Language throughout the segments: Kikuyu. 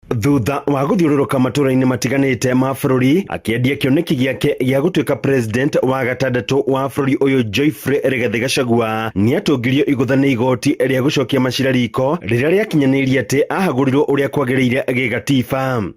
Thutha wa gũthiũrũrũka matũũra-inĩ matiganĩte ma bũrũri akĩendia kĩoneki gĩake gĩa gũtuĩka president wa gatandatũ wa bũrũri ũyũ, Geoffrey Rigathĩ Gachagua nĩatũngirio igũtha nĩ igoti rĩa gũcokia macira riko rĩrĩa rĩakinyanĩirie atĩ ahagũrirwo ũrĩa kwagĩrĩire gĩgatiba.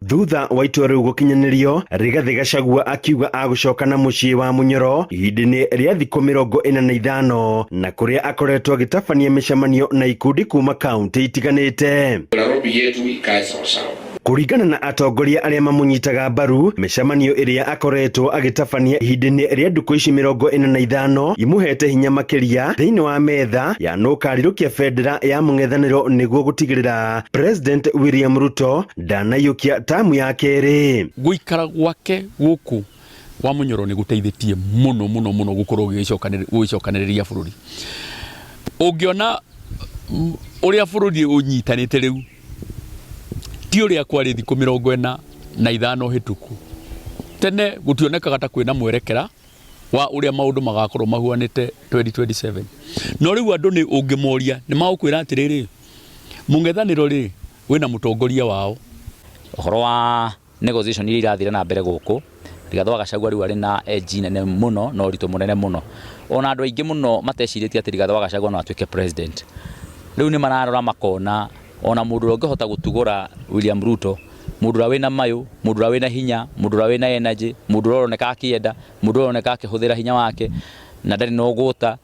Thutha wa itua rĩu gũkinyanĩrio, Rigathĩ Gachagua akiuga agũcoka na mũciĩ wa Munyoro ihinda-inĩ rĩa thikũ 45 na kũrĩa akoretwo agĩtabania mĩcemanio na ikundi kuma kaunti itiganĩte. Nairobi yetu ikae sawasawa. Kũringana na atongoria arĩa mamũnyitaga mbaru, mĩcemanio ĩrĩa akoretwo agĩtabania ihinda-inĩ rĩa ndukũ ici 45 imũhete hinya makĩria thĩinĩ wa metha ya nũkarirũkia bendera ya mũng'ethanĩro nĩguo gũtigĩrĩra President William Ruto ndanaiyũkia tamu ya kerĩ. Gũikara gwake gũkũ wa Munyoro nĩ gũteithĩtie mũno mũno mũno gũkorwo gũgĩcokanĩrĩria bũrũri. Ũngĩona ũrĩa bũrũri ũnyitanĩte rĩu ti ũrĩa kwarĩ thikũ 45 hĩtũku. Tene gũtionekaga ta kwĩna mwerekera wa ũrĩa maũndũ magakorwo mahuanĩte 2027. No rĩu andũ nĩ ũngĩmoria nĩ magũkwĩra atĩrĩrĩ, mũng'ethanĩro rĩ wĩna mũtongoria wao. Ũhoro wa negotiation iria irathire na mbere gũkũ, Rigathĩ wa Gachagua rĩu arĩ na edge nene mũno na ũritũ mũnene mũno. Ona andũ aingĩ mũno matecirĩtie atĩ Rigathĩ wa Gachagua no atuĩke president. Rĩu nĩ mararora makona ona mũndũ ũrĩa ũngĩhota gũtugũra William Ruto, mũndũ ũrĩa wĩna mayũ, mũndũ ũrĩa wĩna hinya, mũndũ ũrĩa wĩna energy, mũndũ ũrĩa ũroneka akĩenda, mũndũ ũrĩa ũroneka akĩhũthĩra hinya wake na ndarĩ na ũgũta,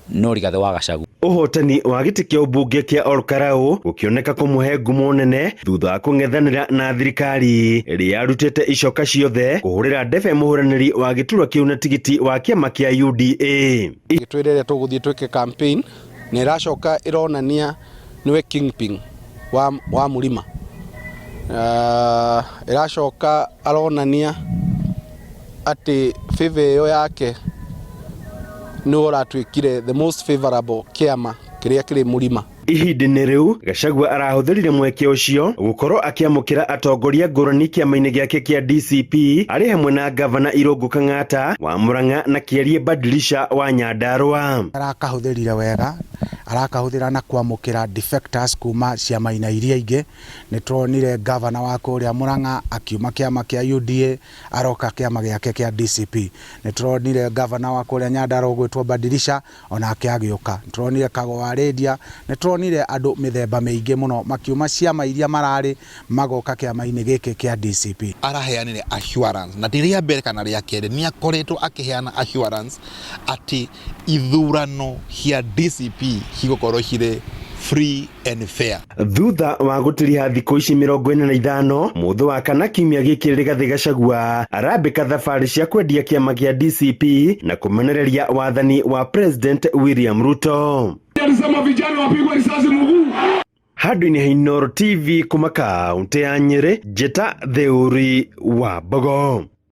no Rigathĩ wa Gachagua. Ũhotani wa gĩtĩ kĩa ũmbunge kĩa Olkarau gũkĩoneka kũmũhe ngumo nene thutha wa kũng'ethanĩra na thirikari ĩrĩa yarutĩte icoka ciothe kũhũrĩra ndebe mũhũranĩri wa gĩturwa kĩu na tigiti wa kĩama kĩa UDA. Ĩgĩtwĩra ĩrĩa tũgũthiĩ twĩke campaign na ĩracoka ĩronania nĩwe kingpin wa, wa mũrima. Ĩracoka aronania atĩ favor ĩyo yake nĩwe ũratuĩkire the most favorable kĩama kĩrĩa kĩrĩ mũrima. Ihinda-inĩ rĩu, Gachagua arahũthĩrire mweke ũcio gũkorwo akĩamũkĩra atongoria ngũrani kĩama-inĩ gĩake kĩa DCP arĩ hamwe na ngavana Irũngũ Kang'ata wa Murang'a na Kĩarie Badilisha wa Nyandarua. Arakahũthĩrire wega, arakahũthĩra na kwamũkĩra defectors kuma ciama-inĩ iria ingĩ. Nĩ tuonire ngavana wa kũrĩa Murang'a akiuma kĩama kĩa UDA aroka kĩama gĩake kĩa DCP. Nĩ turonire ngavana wa kũrĩa Nyandarua ũgwĩtwo Badilisha onake agĩũka. Nĩ turonire Kago wa Rĩndia, nĩ turonire andũ mĩthemba mĩingĩ mũno makiuma ciama iria mararĩ magoka kĩama-inĩ gĩkĩ kĩa DCP. Araheanire assurance na ti rĩa mbere kana rĩa kerĩ, nĩ akoretwo akĩheana assurance atĩ ithurano cia DCP cigũkorwo cirĩ free and fair. Thutha wa gũtiriha thikũ ici 45, mũthĩ wa kana kiumia gĩkĩ Rigathĩ Gachagua arambĩka thabarĩ cia kwendia kĩama kĩa DCP na kũmenereria wathani wa President William Ruto. Alisema vijana wapigwe risasi mguu. Handũ-inĩ ha Inooro TV kuma kaũntĩ ya Nyĩrĩ, Njĩta Theuri wa Mbogo.